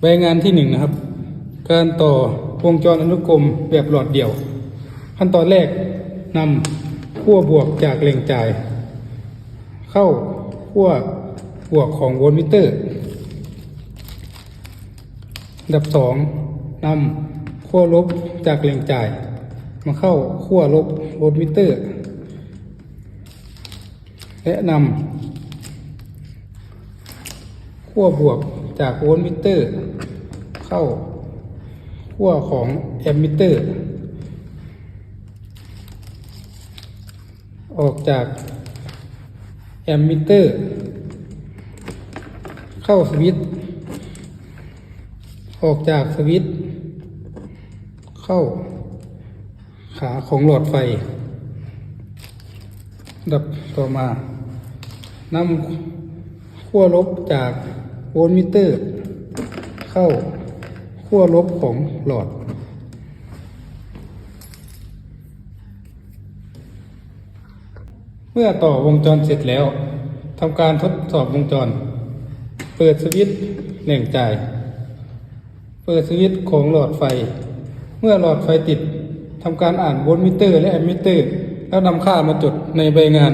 ໃບງານທີໜຶ່ງນະຄັບ ການຕໍ່ວົງຈອນອະນຸກົມແບບຫຼອດດຽວ. ຂັ້ນຕອນແລກ, ນຳຂົ້ວບວກຈາກແຫຼ່ງຈ່າຍເຂົ້າຂົ້ວບວກຂອງໂວນມິເຕີ. ອັນດັບສອງ, ນຳຂົ້ວລົບຈາກແຫຼ່ງຈ່າຍມາເຂົ້າຂົ້ວລົບໂວນມິເຕີ ແລະ ນຳ ຂົ້ວບວກຈາກໂວນມິເຕີເຂົ້າຂົ້ວຂອງແອມມິເຕີ, ອອກຈາກແອມມິເຕີເຂົ້າສະວິດ, ອອກຈາກສະວິດເຂົ້າ ຂາຂອງຫຼອດໄຟ. ອັນດັບຕໍ່ມາ, ນຳຂົ້ວລົບຈາກໂວນມິເຕີເຂົ້າຂົ້ວລົບຂອງຫຼອດ. ເມື່ອຕໍ່ວົງຈອນເສັດແລ້ວ, ທຳການທົດສອບວົງຈອນ. ເປີດສະວິດແຫຼ່ງຈ່າຍ. ເປີດສະວິດຂອງຫຼອດໄຟ. ເມື່ອຫຼອດໄຟຕິດ, ທຳການອ່ານໂວນມິເຕີ ແລະ ແອມມິເຕີ ແລ້ວນຳຄ່າມາຈົດໃນໃບງານ